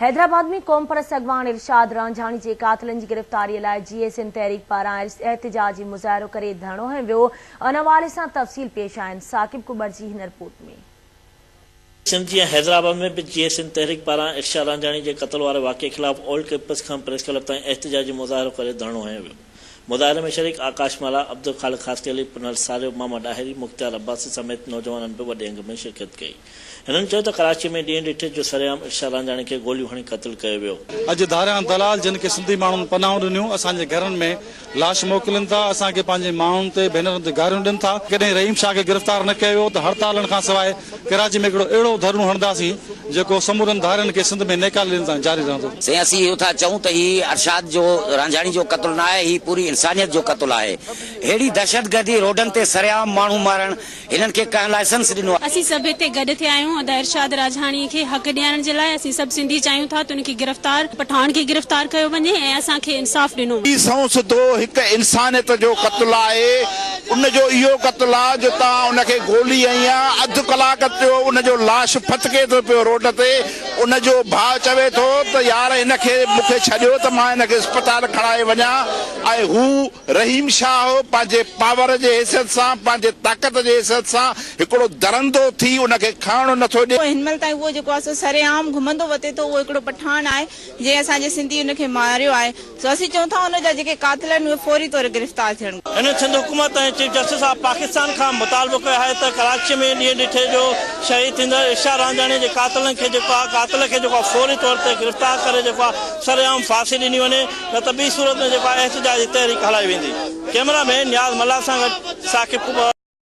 حيدرآباد ۾ قومپرست اڳواڻ ارشاد رانجهاڻي جي قاتلن جي گرفتاري لاء جيئي سنڌ تحريڪ پاران احتجاجي مظاهرو ڪري ڌرڻو هنيو ويو. ان حوالي سان تفصيل پيش آهن ثاقب ڪٻر جي هن رپورٽ ۾. سنڌ جيان حيدرآباد ۾ به جيئي سنڌ تحريڪ پاران ارشاد رانجهاڻي جي قتل واري واقعي خلاف اولڊ ڪيمپس کان پريس ڪلب تائين احتجاجي مظاهرو ڪري ڌرڻو هنيو ويو. مظاهري ۾ شريڪ آڪاش ملاح، عبدالخالق خاصخيلي، پنهل ساريو، ماما ڏاهري، مختيار عباسي سميت نوجوانن به وڏي انگ ۾ شرڪت ڪئي. هنن چيو ته ڪراچي ۾ ڏينهن ڏٺي جو سرعام ارشاد رانجهاڻي کي گوليون هڻي قتل ڪيو ويو. اڄ ڌاريان دلال جن کي سنڌي ماڻهن پناهون ڏنيون اسان جي گهرن ۾ لاش موڪلين ٿا، اسان کي پنهنجي ماڻهن تي ڀينرن تي گاريون ڏين ٿا. جيڪڏهن رحيم شاهه کي گرفتار نه ڪيو ويو ته هڙتالن کان سواء ڪراچي ۾ هڪڙو اهڙو ڌرڻو هڻنداسين جيڪو سمورن ڌارين کي سنڌ ۾ نيڪالي ڏيڻ تائين جاري رهندو. سائين اسين اهو ٿا چئون ته هي ارشاد جو رانجهاڻي جو قتل نه آهي هي پوري انسانيت جو قتل آهي. ههڙي دهشتگردي روڊن تي سرعام ماڻهو مارڻ هنن کي ڪنهن لائسنس ڏنو آهي. اسين سڀ هتي گڏ ٿيا آهيون ادا ارشاد راجهاڻي کي حق ڏيارڻ جي لاء اسين سڀ سنڌي چاهيون ٿا ته ان کي گرفتار پٺاڻ کي گرفتار ڪيو وڃي ۽ اسان کي انصاف ڏنو وڃي. هي سنئون سڌو هڪ انسانيت جو قتل آهي ان جو اهو قتل آ جو توهان ان کي گولي هنئي آ اڌ ڪلاڪ ٿيو ان جو لاش ڦٿڪي ٿو پيو روڊ تي ان جو ڀاء چوي ٿو ته يار هن کي مون کي ڇڏيو ته مان هن کي اسپتال کڻائي وڃان ۽ هو رحيم شاهه پنهنجي پاور جي حيثيت سان، پنهنجي طاقت جي حيثيت سان هڪڙو درندو ٿي ان کي کڻڻ نه ٿو ڏئي. هن مهل تائين اهو جيڪو آهي سو سرعام گهمندو وتي ٿو، اهو هڪڙو پٺاڻ آهي جنهن اسان جي سنڌي ان کي ماريو آهي، سو اسين چئون ٿا ان جا جيڪي قاتل آهن اهي فوري طور گرفتار ٿيڻ گهرجن. هنن سنڌ حڪومت ۽ چيف جسٽس آف پاڪستان کان مطالبو ڪيو آهي ته ڪراچي ۾ ڏينهن ڏٺي جو شهيد ٿيندڙ ارشاد رانجهاڻي جي قاتلن کي جيڪو آهي قاتل کي جيڪو آهي فوري طور تي گرفتار ڪري جيڪو آهي سرعام ڦاسي ڏني وڃي. نه ته ٻي صورت ۾ جيڪو آهي احتجاجي تحريڪ هلائي ويندي. ڪئميرا مين نياز ملاح سان گڏ ثاقب ڪٻر.